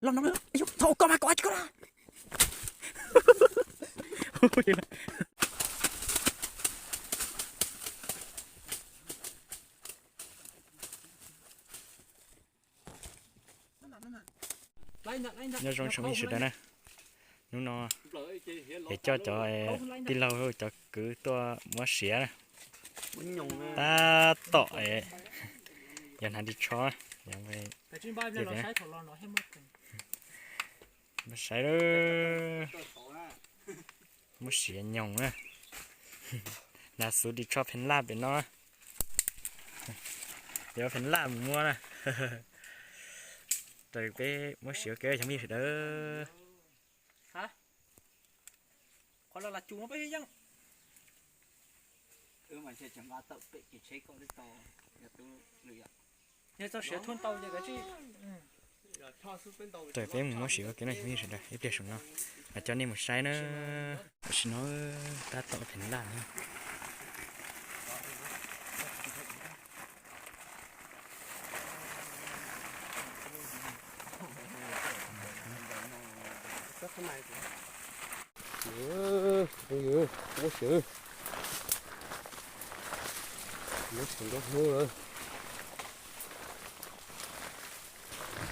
Los no, thaum koj mas koj ua tsis koj na. Nyob zoo tsoom phooj ywg sawv daws na, hnub no es coj cov tij laug cov kwv tuaj muab siav na. Tab tom yog hnav ris tsho, muab saib, muab siav nyoos na. Hnav xuv ris tsho pheej laj pem no, yuav pheej laj mus muab na. Raws peb muab siav ua ke cov phooj ywg sawv daws. Raws peb mus muab siav ua ke no cov phooj ywg sawv daws, ib pliag saum no mas coj nej mus saib na. Tam sim no tab tom pheej laj na. Muab siav, muab siav nrov hnub lawm.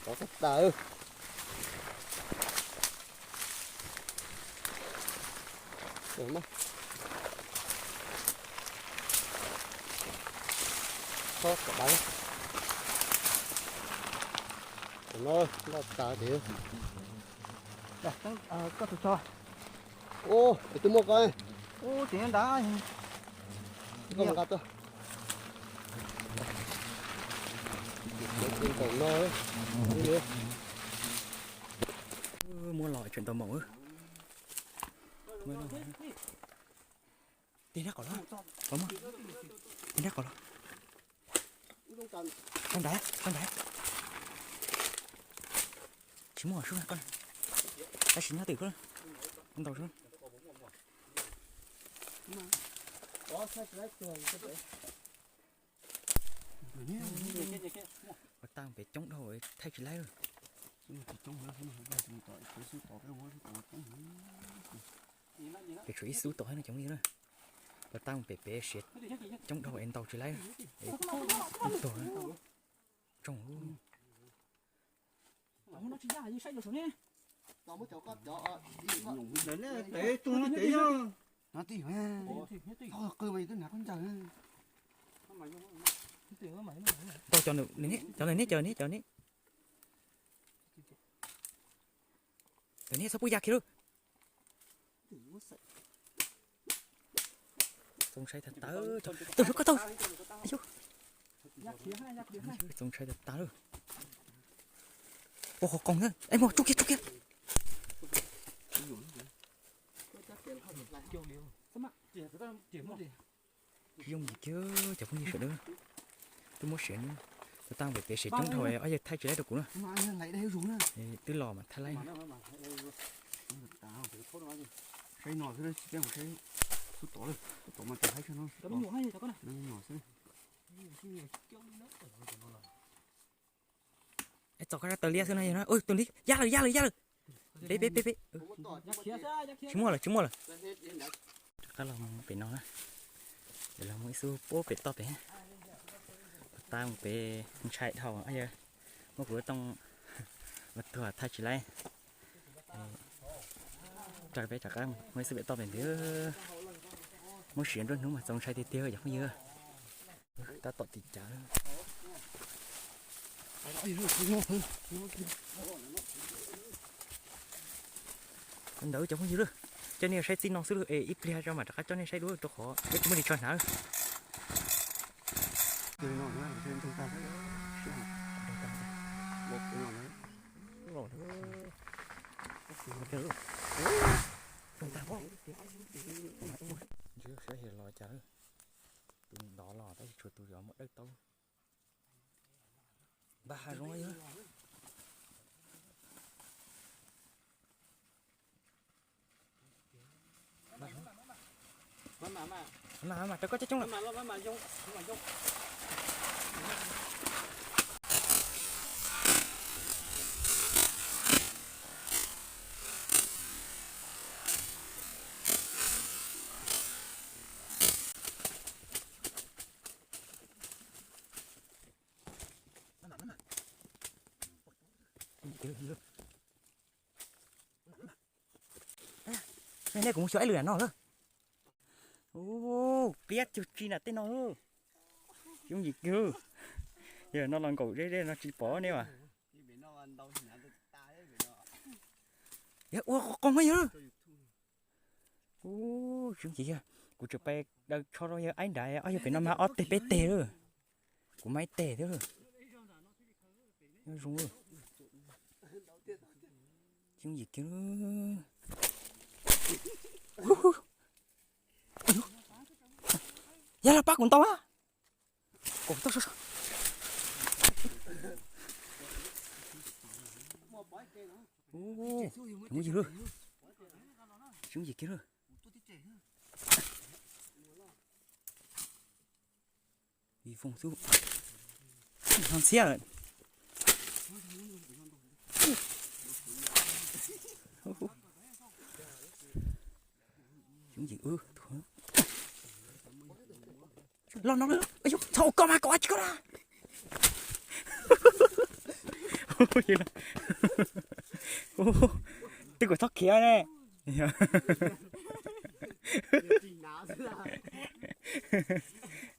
Tov tag tas. Tov kom dawb. Tam no noj tas tiag. Koj tus tso. Ub, es twb muaj koj. Ub, tseem nyob nrad. Koj mus nqa tuaj. Ntaus no. Muab los tseem tau maum. Tig nrab qaum los, tig nrab qaum los. Tau nrad, tau nrad. Tsis muaj sub na koj. Tab sis nyob twm koj. Ntaus sub. Ua tau pem coob dhau thaij tsis laib lawm. Pem tshuav ib xub tom no coob li na. Ua tau pem pem siav coob dhau es ntaus tsis laib. Tug tsoog. Ntau cov nws, cov nws ne, cov nws ne, cov nws. Cov nws txhob pub ya kiag lauj. Txaus ntshai tag tawv, txaus ntshai tag tawv. Txaus ntshai tag tawv lauj. Ua qhov qoos na, es mus tsuj kiag, tsuj kiag. Tsis yooj yim kiag cov phooj ywg sawv daws. Twb muab siav, ua tau pem pem siav coob dhau ob yawg thaij tsis laib rau kuv na. Twb los mas thaij laib. Es txog koj sab taw liab xwb no, tus liab ya lawm, ya lawm, ya lawm. Peb, peb, peb, peb. Tsis muaj lawm, tsis muaj lawm. Rov qab los pem no na. Los mus ib xub puag pem toj pem. Ua tau pem ntshai dhau, muab kuv lub tooj los tuag thaij tsis laib. Rau peb rov qab mus ib xub pem toj pem ntawd. Muab siav nruab hnub mas txaus ntshai tiag tiag cov phooj ywg. Tab tom tim cav lawm. Ntawd cov phooj ywg, coj nej saib txij no xwb es ib pliag tso mam rov qab coj nej saib dua rau qhov peb tsis muaj ris tsho hnav. Ntsia saib los cas, tus ntov los tab sis tshuav tus yuav muaj dawb tau. Npaj hav zoov. Mas, mas, rau koj coob coob lawm. Mas, mas, mas, zoo, mas zoo. Ua, nej kuv mus xyuas ib lwm no lawm. Ua, pliab cuag tsi nram tej no. Yooj yim kiag. Yog no los nkaum zeb zeb no tsis pom ne as. Ua, qos qos mas yog. Ua, yooj yim yog. Kuv tseem pais daws tsho rau yawg aib nrad, ob yawg pem no mas ob teg peb teg lawm. Kuv mas ib teg thiab. Nyob zoo. Yooj yim kiag. Yog los pab kuv ntaus a. Yooj yim kiag lawm. Vij Voog xwb. Ho ntxhiab lawm. Yooj yim, los no, txhob ua koj mas, koj ua tsis koj na. Twb kom txhob khiav ne.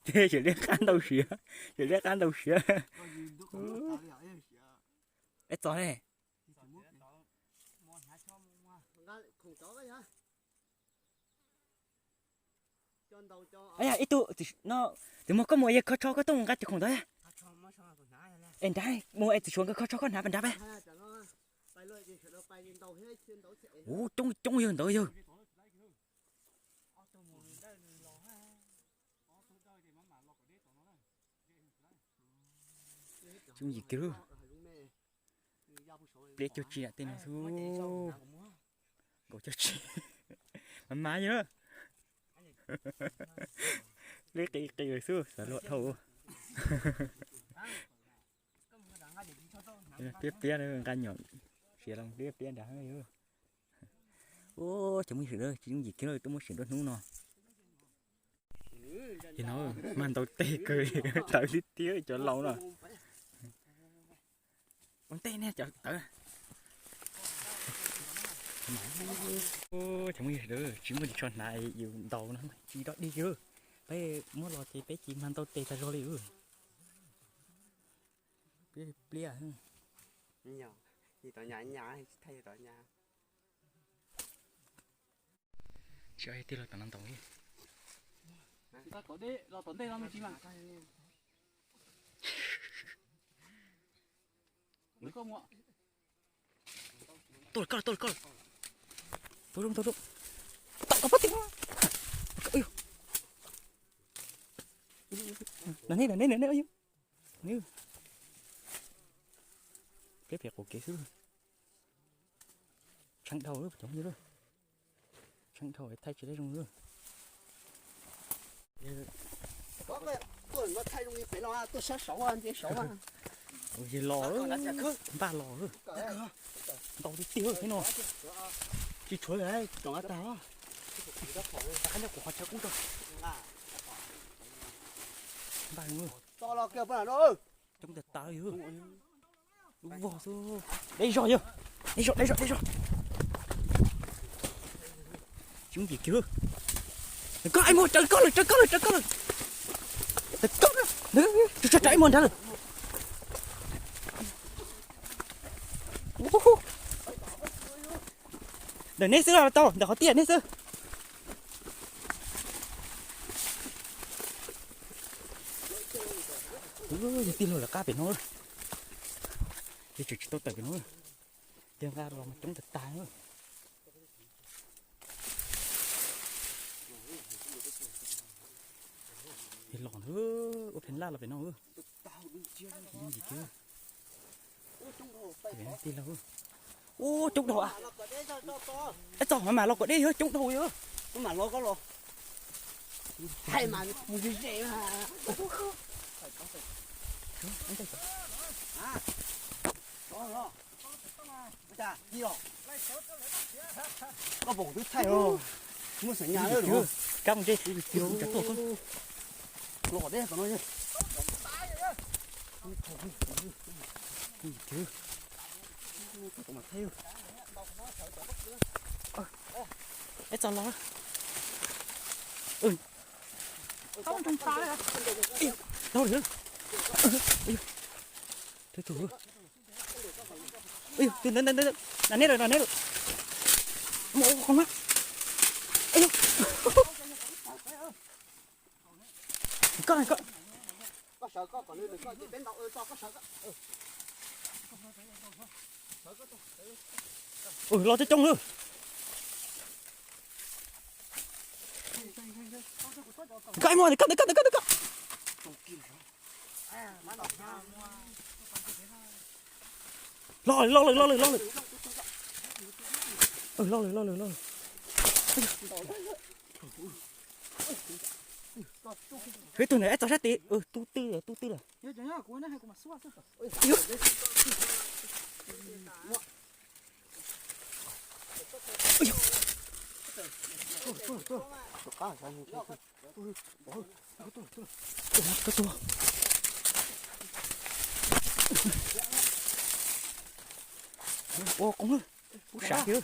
Ces liab qab ntau siav, ces liab qab ntau siav. Es txog ne. Ib tug no, tus muag koj mus yawg kho tsho koj tuaj mus nqa tus khoom ntawd. Es nrad mus es txiv Suav nkawd kho tsho koj hnav pas nrad pab. Ua coob coob yawg ntawd yawg. Tsis yooj yim kiag lawm. Pliab cuag tsi nram tej no xwb. Nkaum cuag tsi. Mas mas yog. Pliab qis qis xwb xav luag dhau. Pliab pliab nqa nyom siav los pliab pliab nrad. Ua cov muaj sim dawb tsis yooj yim kiag lawm, tuaj muaj sim dua hnub no. Ces no mas ntaus teg kawg li, tawv li tiag cov laus no. Ua ntej nej cov tawv. Cov muaj sim dawb tsis muaj ris tsho hnav yus ntaus no tsis dog dig li. Peb muab los ces peb cis mas ntaus teg tag zog li. Pliab pliab. Tsis ua tiag los tom no ntaus li. Tuaj lawm, tuaj lawm, tuaj lawm. Tuaj zoo, tuaj zoo. Tau koj pob tim. Neb, neb, neb. Peb pem qaum kev xwb. Tshee dhau lawm cov, tshee dhau thaij tsis tau zoo lawm. Tuaj sab saud, nce saud. Yog los, npaj los lawm. Ntau tiag tiag thiab no. Tsis tshuav lawm, tag. Npaj coob tas tas yog. Lub vog xwb. Deb zog yog. Deb zog, deb zog, deb zog. Tsis yooj yim kiag. Koj, ib muag raws koj lawm, raws koj lawm, raws koj lawm. Raws koj na. Raws raws ib muag nrad lawm. Ntawm neb xwb los tau, ntawm qhov tiaj neb xwb. Yog tij laug lawv qab pem no, yog tseem tsis tau tawm pem no, yog nqa los mas coob tag tag. Los ntawd ua pheej laj los pem no. Ub, coob dhau. Txog mas mam los kom deb, yog coob dhau yog. Mam los koj los. Hais mas mus ze ze. Koj pom twb thaij os, muaj xeem nyas lawm. Kab mus ze, kuv tsis tuaj. Los deb tom no. Ib txog los. Tus ntawd, ntawd, ntawd, na neb lawm, na neb lawm. Mus ua qhov na. Koj, koj. Ui, los coob coob lawm. Koj mus, koj, koj, koj, koj. Los lawm, los lawm, los lawm, los lawm. Los lawm, los lawm, los lawm. Ib tug ntawd ib txog sab tid, tu twg lawm, tu twg lawm. Ua qoob, ub sab kiag.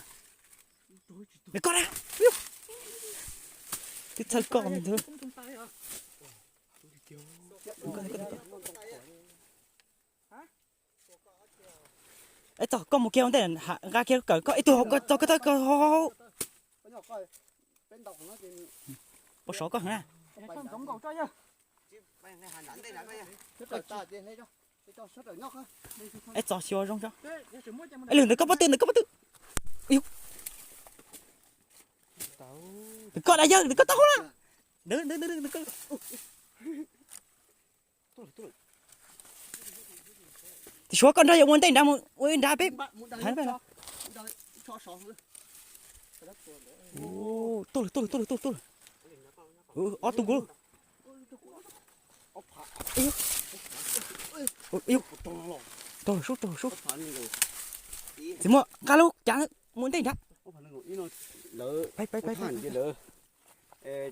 Nws koj na. Twb txhawj koj ntag. Ib txog koj mus kiag ua ntej, nqa kiag kawm koj ib tug hauv, txog koj tawb kawm hauv. Ua sov koj heev na. Ib txog xyuas zoo xyuas. Ib lwm ntawd koj pob tw, ntawd koj pob tw. Ntawm koj na yawg, ntawm koj taub hau na. Ntawd, ntawd, ntawd, ntawd koj. Tus Suav koj nrog yawg ua ntej nrad mus ua nrad peb. Tuaj lawm, tuaj lawm, tuaj lawm, tuaj lawm. Ob tug nkaus. Tog sub, tog sub. Txiv muaj nqa lub cav mus ntej nrad. Peb, peb, peb, peb.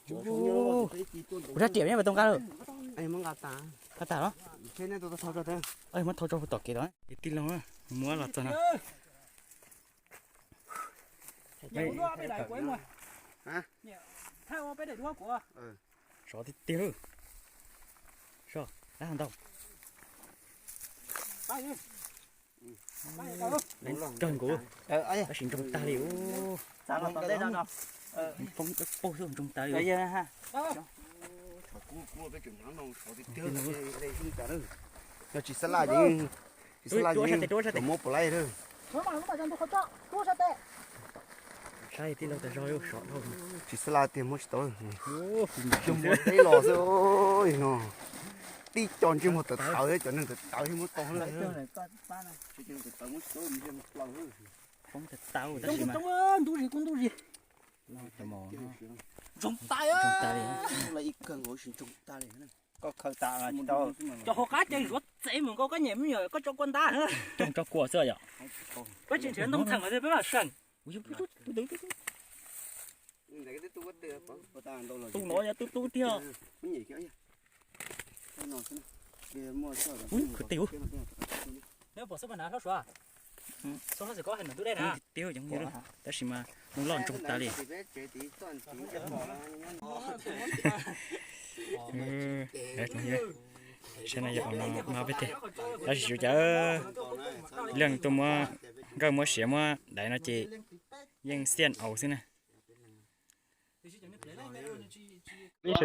Kuv sab riam neb puas tau nqa lawm? Nqa tas los? Muab thau rau tom kev tod. Tij laug, muab los txog no. Sov tiag tiag. Sov, dab ntau. Kawg nkaus, tab sis ntsoog tag li. Poob dawb paug xwb ntsoog tag li. Yog tsis xab laj ces, tsis xab laj ces muab puas laib. Saib tij laug tas zog sov dhau. Tsis xab laj tiag muab tsis tau. Cog muag teb los xwb no. Tib co ntsej muag tawv tawv, cov neeg tawv tawv muab tau lawm. Poob tawv tau tab sis mas ntub zis kuj ntub zis. Ntsoog tas li. Koj khaws tas tsis tau. Cov hauv qab ces zuav txev mus nkaus koj nyem me nyuam koj tso kua ntab. Coj tso kua xwb yom. Koj tsis nrhiav ntoo txheem los peb mam seem. Tus no yog tus tu tiag. Ub, kwv tij ub. Neb pom xub pas nav hlob Suav? Xub hlob xwm koj hais nws tus dej na. Tiag, tab sis mas mus loj ntsoog tas li. Saib no yog no peb tiag. Tab sis tsuas cas leej tuaj muab, nkawj muab siav muab daiv no ces yeej xiaj aus xwb na. Hnub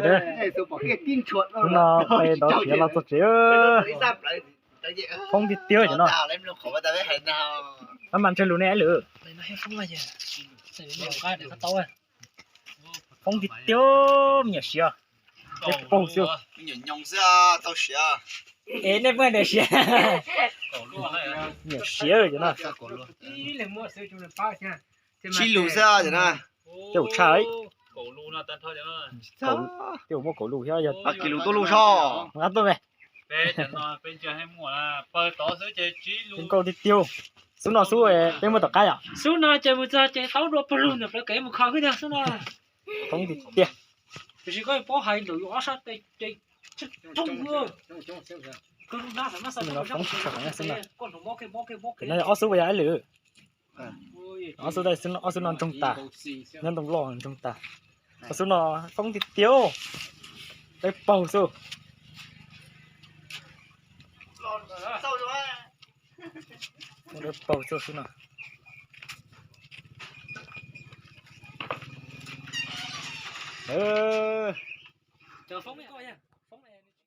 no peb ntov siav los txog tsev. Foob tiag tiag cov no. Maj mas ntsawg lus ne lwm. Foob tiag tiag, me nyuam siav. Neb paug xwb. Es nej pheej niam siav. Niam siav cov no. Tsib lus xwb cov no. Tej zaum tshaj, tej zaum muaj kaum lus thiab yog. Kis lus tuaj lus soj. Nqa tuaj me. Nkauj tiag tiag. Xub no xub peb muab tom qab yom. Xub no ces mus txog ces tau dua pawg lug ntawm plawv kev mus kho xwb tiag xub no. Foob tiag tiag. Tiam sis koj paub hais lus yuav ob sab tes ces tsoob xwb. Xub no foob tsis tshua heev xwb na. No yog ob xub puas yog ib lwm? Ob xub, ob xub no ntsoog tas, nyob ntoo loj ntsoog tas. Ob xub no foob tiag tiag, dawb paug xwb. Dawb paug xwb xub no. Cov foob